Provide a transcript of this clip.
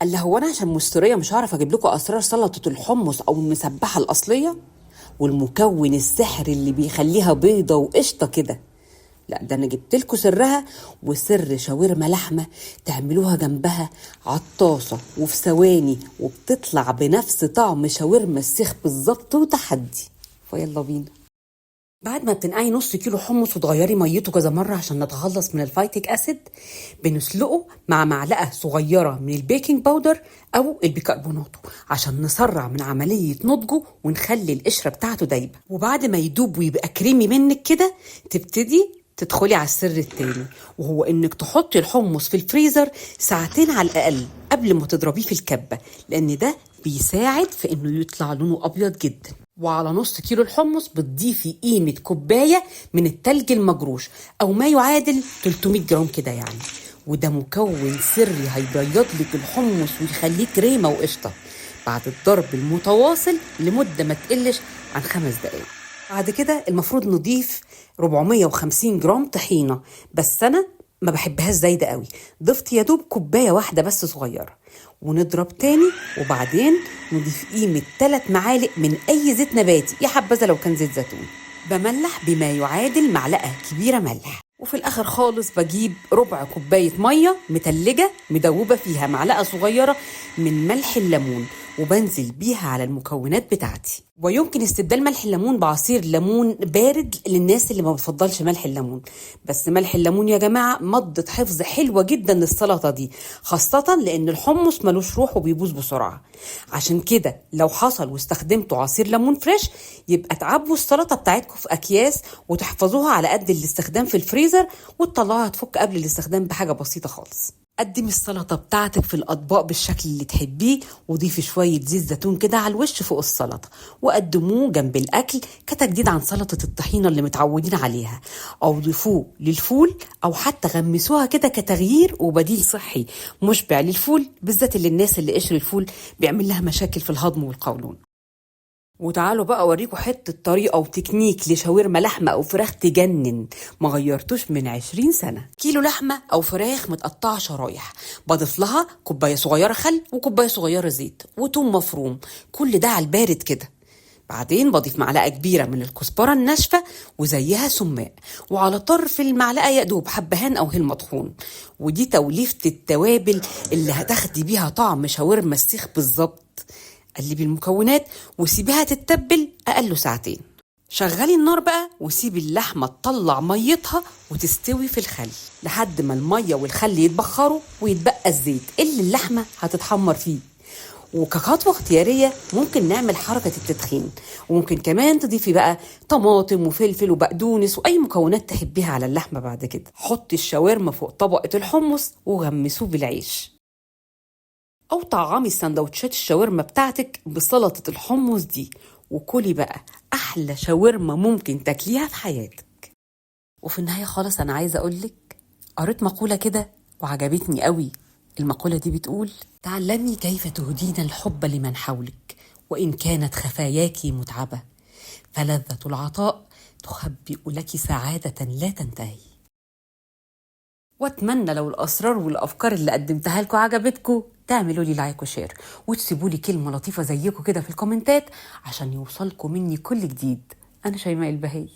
قال هو انا عشان مستوريه مش هعرف اجيب لكم اسرار سلطة الحمص او المسبحه الاصلية والمكون السحري اللي بيخليها بيضة وقشطه كده. لا ده انا جبت لكم سرها وسر شاورما لحمه تعملوها جنبها على الطاسه وفي ثواني، وبتطلع بنفس طعم شاورما السيخ بالظبط وتحدي. فيلا بينا. بعد ما بتنقعي نص كيلو حمص وتغيري ميته كذا مرة عشان نتخلص من ال phytic acid، بنسلقه مع معلقه صغيرة من ال baking powder او البيكربوناتو عشان نسرع من عملية نضجه ونخلي القشرة بتاعته دايبه. وبعد ما يدوب ويبقى كريمي منك كده، تبتدي تدخلي على السر التاني، وهو انك تحطي الحمص في الفريزر ساعتين على الاقل قبل ما تضربيه في الكبه، لان ده بيساعد في انه يطلع لونه ابيض جدا. وعلى نص كيلو الحمص بتضيفي قيمة كوباية من التلج المجروش أو ما يعادل 300 جرام كده يعني، وده مكون سري هيبيض لك الحمص ويخليه كريمة وقشطة بعد الضرب المتواصل لمدة ما تقلش عن 5 دقايق. بعد كده المفروض نضيف 450 جرام طحينة، بس أنا ما بحبهاش زايدة قوي، ضفت يا دوب كوباية واحدة بس صغيرة، ونضرب تاني. وبعدين نضيف قيمة 3 معالق من أي زيت نباتي، يا حبذا لو كان زيت زيتون. بملح بما يعادل معلقة كبيرة ملح. وفي الآخر خالص بجيب ربع كوباية مية متلجة مدوبة فيها معلقة صغيرة من ملح الليمون، وبنزل بيها على المكونات بتاعتي. ويمكن استبدال ملح الليمون بعصير ليمون بارد للناس اللي ما بتفضلش ملح الليمون، بس ملح الليمون يا جماعة مادة حفظ حلوة جدا للسلطة دي، خاصة لأن الحمص ملوش روح وبيبوظ بسرعة. عشان كده لو حصل واستخدمتوا عصير ليمون fresh، يبقى تعبوا السلطة بتاعتكم في أكياس وتحفظوها على قد الاستخدام في الفريزر، وتطلعوها تفك قبل الاستخدام بحاجة بسيطة خالص. قدمي السلطة بتاعتك في الأطباق بالشكل اللي تحبيه، وضيفي شوية زيت زيتون كده على الوش فوق السلطة، وقدموه جنب الأكل كتجديد عن سلطة الطحينة اللي متعودين عليها، أو ضيفوه للفول، أو حتى غمسوها كده كتغيير وبديل صحي مشبع للفول، بالذات اللي الناس اللي قشر الفول بيعمل لها مشاكل في الهضم والقولون. وتعالوا بقى اوريكم حتة طريقه وتكنيك لشاورما لحمه او فراخ تجنن ما غيرتوش من 20 سنة. كيلو لحمه او فراخ متقطعه شرايح، بضيف لها كوباية صغيرة خل وكوبايه صغيرة زيت وتوم مفروم، كل ده على البارد كده. بعدين بضيف معلقه كبيرة من الكزبره الناشفه وزيها سماق، وعلى طرف المعلقة يدوب حبهان او هيل مطحون. ودي توليفة التوابل اللي هتاخدي بيها طعم شاورما السيخ بالظبط. قلبي المكونات وسيبيها تتبل اقل ساعتين. شغلي النار بقى وسيبي اللحمة تطلع ميتها وتستوي في الخل لحد ما المية والخل يتبخروا ويتبقى الزيت اللي اللحمة هتتحمر فيه. وكخطوه اختيارية ممكن نعمل حركة التدخين، وممكن كمان تضيفي بقى طماطم وفلفل وبقدونس واي مكونات تحبيها على اللحمة. بعد كده حطي الشاورما فوق طبقه الحمص وغمسوه بالعيش، أو طعمي سندوتشات الشاورما بتاعتك بسلطة الحمص دي، وكلي بقى أحلى شاورما ممكن تاكليها في حياتك. وفي النهاية خالص أنا عايزة أقولك قريت مقولة كده وعجبتني قوي. المقولة دي بتقول: تعلمي كيف تهدين الحب لمن حولك وإن كانت خفاياك متعبة، فلذة العطاء تخبئ لك سعادة لا تنتهي. واتمنى لو الاسرار والافكار اللي قدمتها لكم عجبتكم تعملوا لي like و share، وتسيبوا لي كلمة لطيفة زيكم كده في الكومنتات عشان يوصلكم مني كل جديد. انا شيماء البهي.